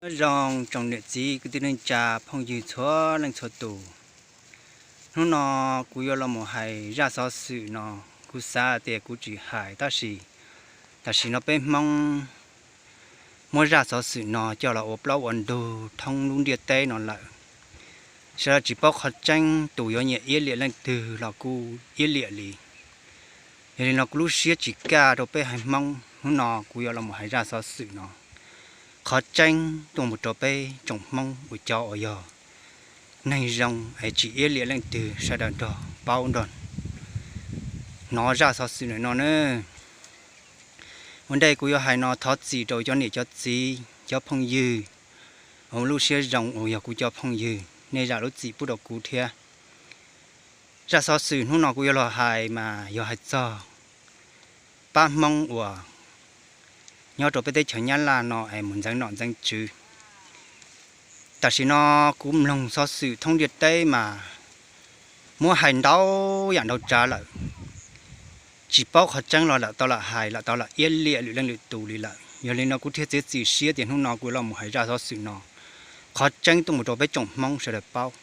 Nyob zoo tsoom niam txiv kwv tij neej tsa phooj ywg txhua leej txhua tus. Hnub no kuv yuav los mus hais zaj xov xwm no. Kuv xav tias kuv tsis hais tab sis tam sim no peb Hmoob muab zaj xov xwm no coj los ua plaub ua ntug thoob lub ntiaj teb no lawm. Sawv daws tsis paub qhov tseeb, tus yuav nyiam iab liam leej twg los kuj iab liam li. Yog li no kuv lub siab tsis kaj rau peb haiv Hmoob, hnub no kuv yuav los mus hais zaj xov xwm no. Qhov tseeb tuaj mus rau peb tsoom Hmoob uas cov uas yog neeg zoo es tsis iab liam leej twg sawv daws nrog paub nrog hnov zaj xov xwm no na. Ua ntej kuv yuav hais no thov txim rau cov niam cov txiv cov phooj ywg uas lub siab zoo uas yog kuv cov phooj ywg, nej zam lub txim pub rau kuv thiab. Zaj xov xwm hnub no kuv yuav los hais mas yog hais txog pab Hmoob uas nyob rau peb teb chaws Nyab Laj no es mus ntxeev nom ntxeev tswv. Tam sim no kuv mloog xov xwm thoob ntiaj teb mas muab hais ntau yam ntau tsav lawm. Tsis paub qhov tseeb los lawm tau lam hais, lawm tau lam iab liam lwm leej lwm tus li lawm. Yog li no kuv thiaj txiav txim siab tias hnub no kuv los mus hais zaj xov xwm no, qhov tseeb tuaj mus rau peb tsoom Hmoob sawv daws paub.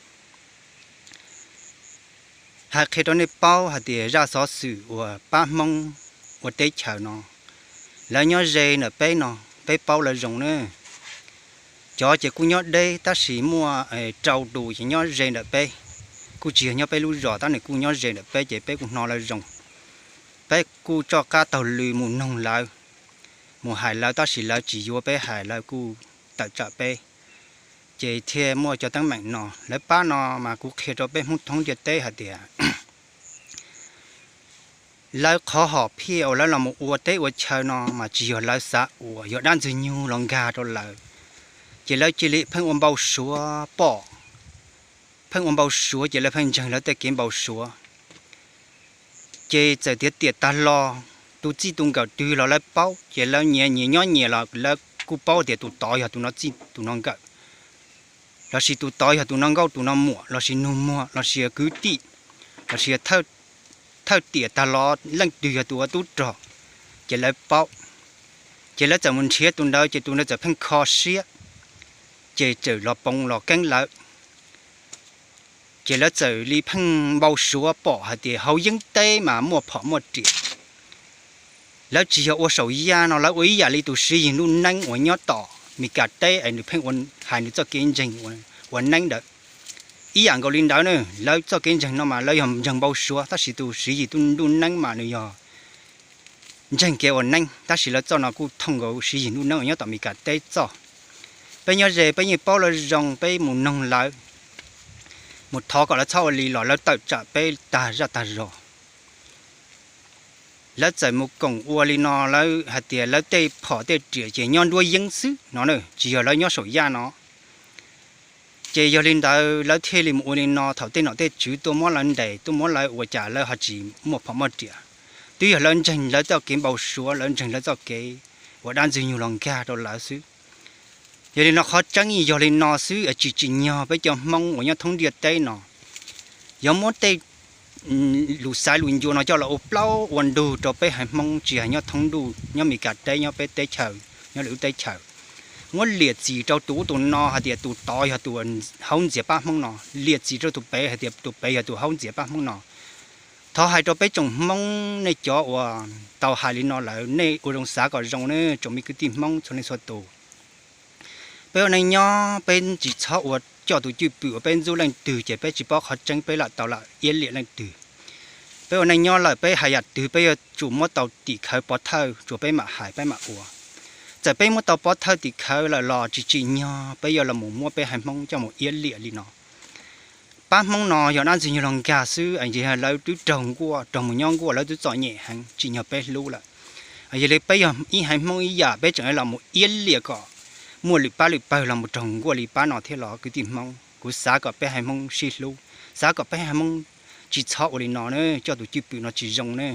Hais qhia rau nej paub hais tias zaj xov xwm uas pab Hmoob ua teb chaws no, lawv nyob ze ntawm peb no, peb paub lawv zoo na. Cov ces kuj nyob deb tab sis muaj rau tus ces nyob ze ntawm peb, kuj tsis yog nyob peb lub zos tab nws kuj nyob ze ntawm peb ces peb kuj hnov lawv zoo. Peb kuj toj qab taug lw mus noog lawv, mus hais lawv tab sis lawv tsis yuav peb hais, lawv kuj tawm tsam peb, ces thiaj muaj cov teeb meem no. Lawv pab no mas kuv qhia rau peb Hmoob thoob ntiaj teb hais tias lawv qhov hom phiaj uas lawv los mus ua teb ua chaw no mas tsis yog lawv xav ua, yog dab ntxwg nyoog los nkag rau lawv, ces lawv cia li pheej ua npau suav pom, pheej ua npau suav ces lawv pheej ntseeg lawv tej kev npau suav. Ces txawm tiav tiam tag los, tus txij tus nkawm twg los lawv paub, ces lawv nyias nyias nyob nyias los lawv kuj paub tias tus tod yog tus no txij tus no nkawm, lossis tus tod yog tus no nkauj tus no muam lossis nug muag lossis kwv tij, lossis thawj tiam tag los leej twg yog tus ua tub rog, ces lawv paub. Ces lawv txawm mus nrhiav tus ntawd ces tus ntawd txawm pheej kho siab, ces txawm los poob los keeb lawv. Ces lawv txawm li pheej npau suav pom hais tias hauv yeeb teb mas muaj phom muaj riam. Lawv tsis yog ua saum yaj no, lawv ua ib yam li tus Siv Yis Ntuj Neeb uas nyob tom Meskas teb es nws pheej hais nws txoj kev ntseeg ua neeb ntawd. Ib yam nkaus li ntawd na, lawv txoj kev ntseeg no mas lawv yog ntseeg npau suav tab sis tus Siv Yis Ntuj Neeb mas nws yog ntseeg kev ua neeb, tab sis lawv txoj no kuj thooj nkaus Siv Yis Ntuj Neeb uas nyob tom Meskas teb txoj. Peb nyob ze peb yeej paub lawv zoo, peb mus noog lawv, mus thov kom lawv txhob ua li los lawv tawm tsam peb tag zaj tag zog. Lawv txawm mus koom ua li no, lawv hais tias lawv tej phom tej riam ces nyob nruab yeeb xwb no, tsis yog lawv nyob saum yaj no. Ces yog li ntawd lawv thiaj li mus ua li no, thaum tej nom tej tswv tuaj muab lawv ntes, tuaj muab lawv ua cas lawv ho tsis muaj phom muaj riam. Twb yog lawv ntseeg lawv txoj kev npau suav, lawv ntseeg lawv txoj kev uas dab ntxwg nyoog los nkag rau lawv xwb. Yog li no qhov tseeb yog li no xwb, tsis tsim nyog peb cov Hmoob uas nyob thoob ntiaj teb no yuav muab tej lus xaiv lus ncua no coj los ua plaub ua ntug rau peb haiv Hmoob, tsis hais nyob thoob ntuj, nyob Meskas teb, nyob peb teb chaws, nyob lwm lub teb chaws. Muab liam txim rau tus ub tus no hais tias tus tod yog tus haub ntxias pab Hmoob no, liam txim rau tus pem hais tias tus pem yog tus haub ntxias pab Hmoob no. Thov hais rau peb tsoom Hmoob, nej cov uas tau hais li no lawm nej ua zoo xav kom zoo ne tsoom me kwv tij Hmoob txhua leej txhua tus. Peb ua neej nyob peb tsis txhob ua coj tus cwj pwm uas peb ntxub leej twg ces peb tsis paub qhov tseeb, peb lam tau lam iab liam leej twg. Peb ua neej nyob lawm peb hais yam twg peb yuav tsum muab tau tim khawv pov thawj tsuas peb mam hais peb mam ua. Txawm peb muab tau pov thawj tim khawv lawm los tsis tsim nyog peb yuav los mus muab peb haiv Hmoob coj mus iab liam li no. Pab Hmoob no yog dab ntxwg nyoog los nkag xwb, lawv twb raug nkuaj raug mus nyob nkuaj, lawv twb txom nyem heev tsim nyog peb hlub lawm. Yog li peb yog ib haiv Hmoob ib yam peb tseem los mus iab liam kom muaj lwm pab lwm pawg los mus raug nkuaj li pab no thiab los kwv tij Hmoob. Kuv xav kom peb haiv Hmoob sib hlub, xav kom peb haiv Hmoob tsis txhob ua li no ne, coj tus cwj pwm no tsis zoo ne.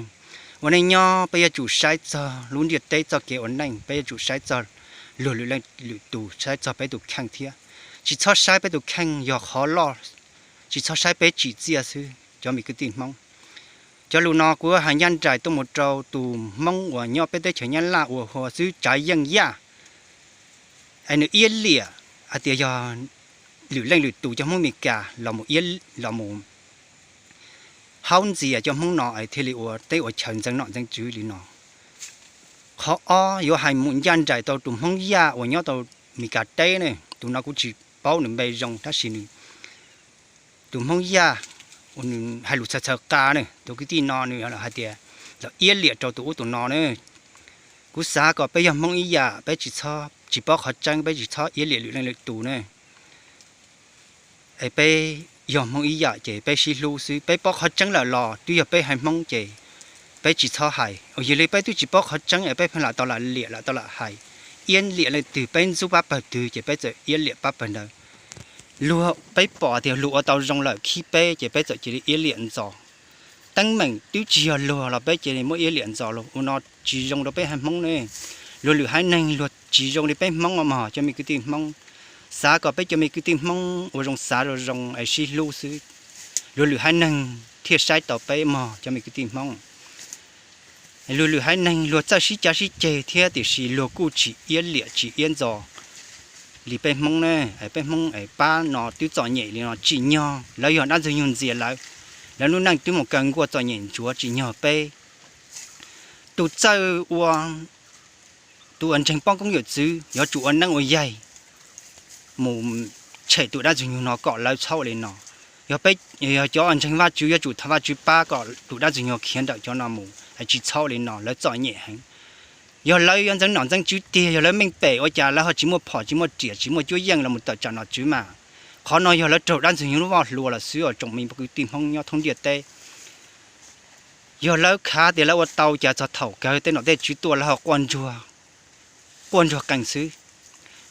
Ua neej nyob peb yuav tsum saib txog lub ntiaj teb txoj kev ua neej, peb yuav tsum saib txog luag lwm leej lwm tus, saib txog peb tus kheej thiab. Tsis txhob saib peb tus kheej yog qhov loj, tsis txhob saib peb tsim txiaj xwb cov me kwv tij Hmoob. Cov lus no kuv hais ncaj nraim tuaj mus rau tus Hmoob uas nyob peb teb chaws Nyab Laj uas hu xwb Tsav Yeej Yaj. es nws iab liam hais tias yog lwm leej lwm tus cov Hmoob Amelikas los mus haub ntxias cov Hmoob no es thiaj li ua teb ua chaw ntxeev nom ntxeev tswv li no. Qhov ob yuav hais mus ncaj nraim tau tus Hmoob Yaj uas nyob tau Amelikas teb ne, tus no kuv tsis paub nws npe zoo tab sis nws, tus Hmoob Yaj uas nws hais lus txhawv txhawv qa ne, tus kwv tij no nws hais tias los iab liam rau tus ub tus no ne. Kuv xav kom peb yog Hmoob ib yam peb tsis txhob tsis paub qhov tseeb, peb tsis txhob iab liam lwm leej lwm tus ne. Es peb yog Hmoob ib yam ces peb sib hlub xwb, peb paub qhov tseeb lawm los twb yog peb haiv Hmoob ces peb tsis txhob hais. Yog li peb twb tsis paub qhov tseeb es peb pheej lam tau lam liam lam tau lam hais, iab liam leej twg peb ntxub pab pawg twg ces peb txawm iab liam pab pawg ntawd. Luag peb pom tias luag ua tau zoo lawm khib peb ces peb txawm cia li iab liam ntxos. Teeb meem twb tsis yog luag los peb cia li muab iab liam ntxos los ua no tsis zoo rau peb haiv Hmoob ne. Luag lwm haiv neeg luag tsis zoo li peb Hmoob mog cov me kwv tij Hmoob. Xav kom peb cov me kwv tij Hmoob ua zoo xav zoo zoo es sib hlub xwb, luag lwm haiv neeg thiaj saib tau peb mog cov me kwv tij Hmoob. Luag lwm haiv neeg luag txawj sib cav sib ceg thiab tiam sis luag kuj tsis iab liam tsis iab ntxos li peb Hmoob ne. Peb Hmoob es pab no twb txom nyem li no tsim nyog lawv yog dab ntxwg nyoog ntxias lawv, lawv lub neej twb mus kaw nkuaj txom nyem ntsuav tsim nyog peb. Tus txawj ua, tus uas ntseeg poob koob yawm txwv yuav tsum ua neeb ua yaig mus tshem tus dab ntxwg nyoog no kom lawv txhob ua li no. Yog peb, yog cov ntseeg Vajtswv yuav tsum thov Vajtswv pab kom tus dab ntxwg nyoog khiav ntawm cov no mus es tsis txhob ua li no, lawv txom nyem heev. Yog lawv yuav ntxeev nom ntxeev tswv tiag, yog lawv meej pem ua cas lawv ho tsis muaj phom tsis muaj riam tsis muaj cuab yeej los mus tawm tsam nom tswv mas. Qhov no yog lawv raug dab ntxwg nyoog lub voj hlua lawm xwb os tsoom me kwv tij Hmoob nyob thoob ntiaj teb. Yog lawv khav tias lawv ua tau cas txog thaum kawg tej nom tej tswv tuaj lawv ho quaj ntsuag, quaj ntsuag qees xwb.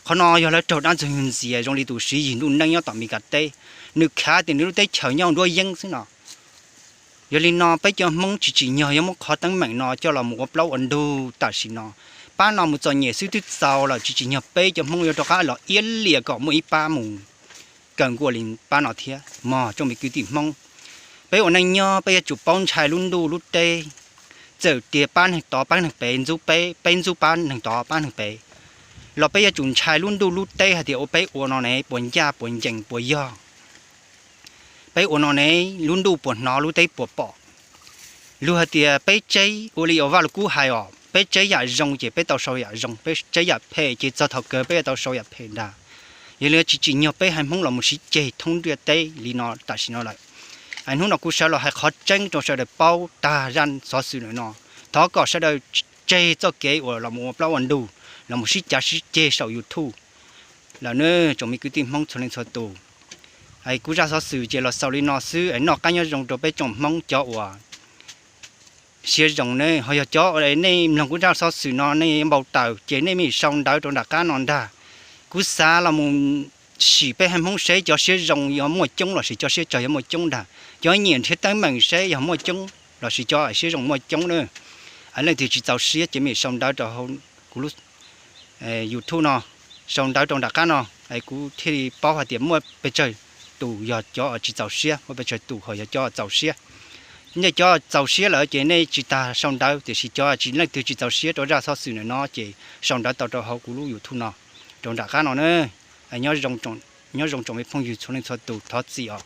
Qhov no yog lawv raug dab ntxwg nyoog ntxias zoo li tus Siv Yis Ntuj Neeb nyob tom Meskas teb, nws khav tias nws lub teb chaws nyob nruab yeeb xwb no. Yog li no peb cov Hmoob tsis tsim nyog yuav muab qhov teeb meem no coj los mus ua plaub ua ntug tam sim no. Pab no mus txom nyem xwb twb txaus lawm, tsis tsim nyog peb cov Hmoob yuav rov qab los iab liam kom muaj ib pab mus kaw nkuaj li pab no thiab mog tsoom me kwv tij Hmoob. Peb ua neej nyob peb yuav tsum paub ntshai lub ntuj lub teb. Txawm tias pab neeg tod pab neeg pem ntxub peb, peb ntxub pab neeg tod pab neeg pem, los peb yuav tsum ntshai lub ntuj lub teb hais tias ua peb ua no ne puas ncaj puas ncees puas yog. Peb ua no ne lub ntuj puas hnov lub teb puas pom. Luag hais tias peb tseb ua li uas Vaj Lug Kub hais os, peb tseb yam zoo ces peb tau sau yam zoo, peb tseb yam phem ces txog thaum kawg peb yuav tau sau yam phem ntag. Yog li tsis tsim nyog peb haiv Hmoob los mus sib ceg thoob ntiaj teb li no tam sim no lawm. Hnub no kuv sawv los hais qhov tseeb rau sawv daws paub tag zaj xov xwm lawm no. Thov kom sawv daws tseg txoj kev uas los mus ua plaub ua ntug, los mus sib cav sib ceg saum YouTube lawm ne tsoom me kwv tij Hmoob txhua leej txhua tus. Kuv zaj xov xwm ces los xaus li no xwb es noj qab nyob zoo rau peb tsoom Hmoob cov uas siab zoo ne. Ho yog cov nej mloog kuv zaj xov xwm no nej npau taws ces nej mam sau ntawv rau nram qab no ntag. Kuv xav los mus sim peb haiv Hmoob seb cov siab zoo yuav muaj coob lossis cov siab tsawg yuav muaj coob ntag. Cov nyiam nrhiav teeb meem seb yog muaj coob lossis cov siab zoo muaj coob na. Leej twg tsis txaus siab ces mam sau ntawv rau hauv kuv lub YouTube no, sau ntawv rau nram qab no, kuv thiaj li paub hais tias muaj pes tsawg tus yog cov tsis txaus siab, muaj pes tsawg tus ho yog cov txaus siab. Ntej cov txaus siab lawm ces nej tsis tas sau ntawv, tiam sis cov tsis, leej twg tsis txaus siab rau zaj xov xwm ntawm no ces sau ntawv tau rau hauv kuv lub YouTube no, rau nram qab no na. Nyob zoo tsoom me phooj ywg txhua leej txhua tus, thov txim os.